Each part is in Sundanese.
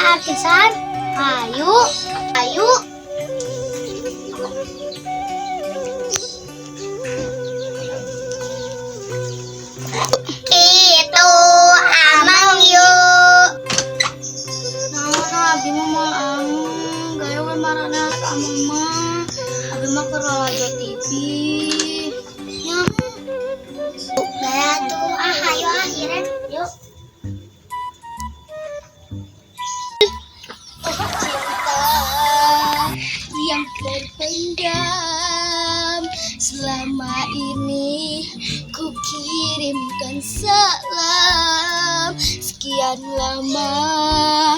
Artisan. Ayo, ayo. Itu amang yuk. Naon, abi mah moal ameng, gaya we marana ameng mah. Abi mah keur lalajo TV. Nya. Gaya tuh ah, ayo ah, Iren, yuk. Cinta yang terpendam selama ini, ku kirimkan salam. Sekian lama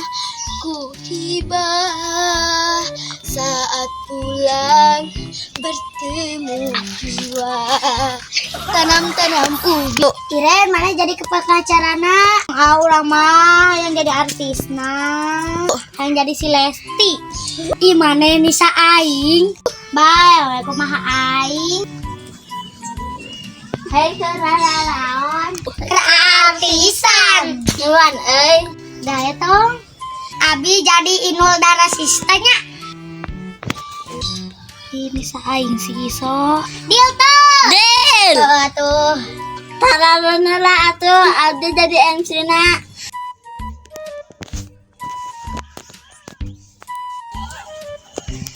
ku tiba, saat pulang bertemu jiwa. Tanam-tanam ubi. Iren, mana jadi kepengacarana? Ah, urang mah yang jadi artisna. Yang jadi si Lesti. Ih, mana Nisa aing? Bae, we kumaha aing? Hei, keralaon. Artisan. Nuan euy. Dah ya tong. Abi jadi Inul Daratista nya. Ini aing si Iso. Deal tuh. Deal. Tuh atuh. Tara bener lah atuh, abdi jadi MC na.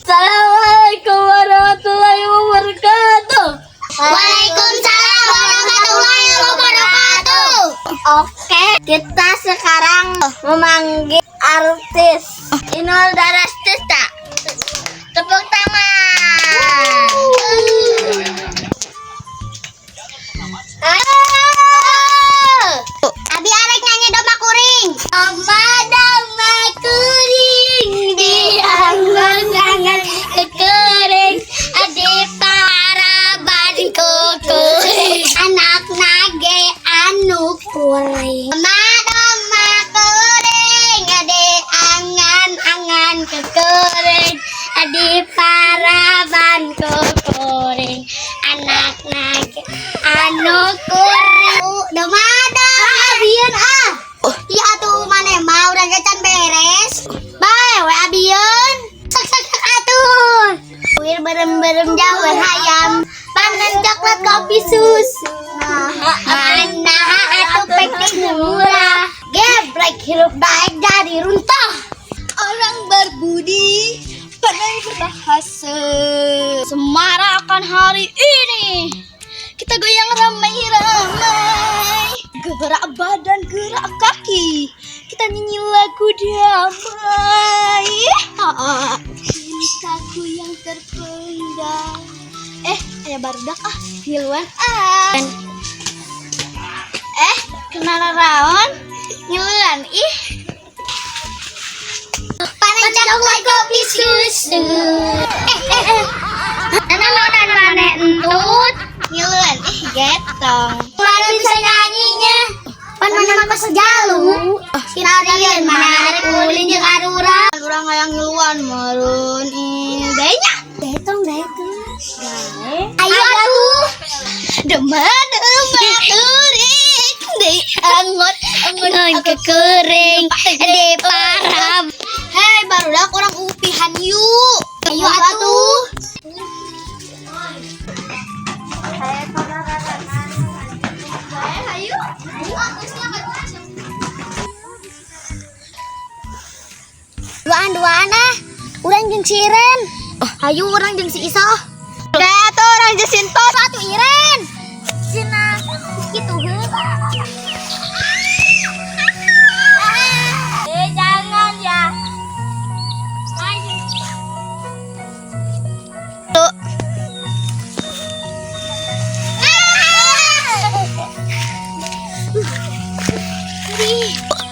Assalamualaikum warahmatullahi wabarakatuh. Waalaikumsalam warahmatullahi wabarakatuh. Oke, kita sekarang memanggil artis Inul Daratista. Tepuk tangan. Ah. Abi arek nyanyi domba kuring. Domba domba kuring di angan-angan kekering di paraban kukuring Anak nage anu kuring. Domba domba kuring di angan-angan kekering di paraban kukuring. Anak nage anu kuring. Domba domba abieun ah. Iya atuh, maneh mah urang ge can beres. Bae we abieun. Sok sok sok atuh. Wir berem-berem jauh hayam. Panen coklat kopi susu. Mana atuh packing murah. Geblek hirup daek jadi runtuh. Orang berbudi pandai berbahasa. Semarakan hari ini. Kita goyang ramai-ramai. Gerak badan, gerak kaki. Kita nyanyi lagu damai. Cintaku yang terpendam. Eh, aya barudak ah, ngiluan ah. Eh, kenal raon? Ngiluan ih. Panen coklat kopi susu. Eh eh eh. Nana nana mana entut. Ngiluan ih getong. Mana bisa nyanyinya? Pan mana mah sejalu. Sinarieun mana arek ulin jeung arurang. Urang hayang ngiluan meureun ih. Gayanya. Getong getong. Ayo atuh. Domba domba kuring di angon angon Kekering di parab. Hei, barudak, urang upihan yuk. Ayo atuh. Ayo. Duaan duaan ah. Urang jeung si Iren. Ayo urang jeung si Iso. Dah tuh urang jeung Sinto. Atuh Iren. Cina gitu heula. Eh, jangan ya. Tuh.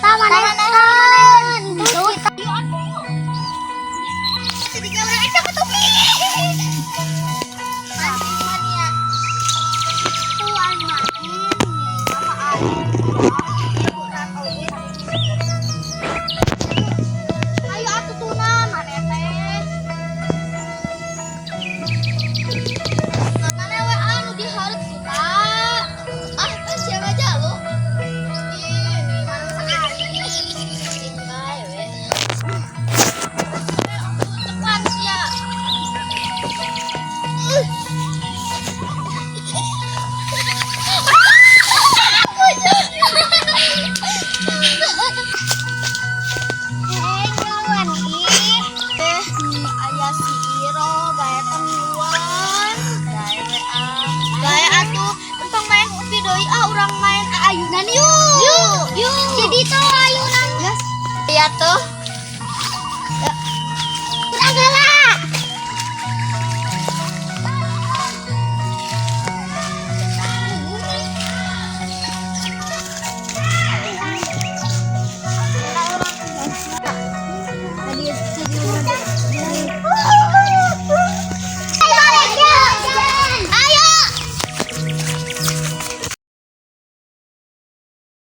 Tah mana?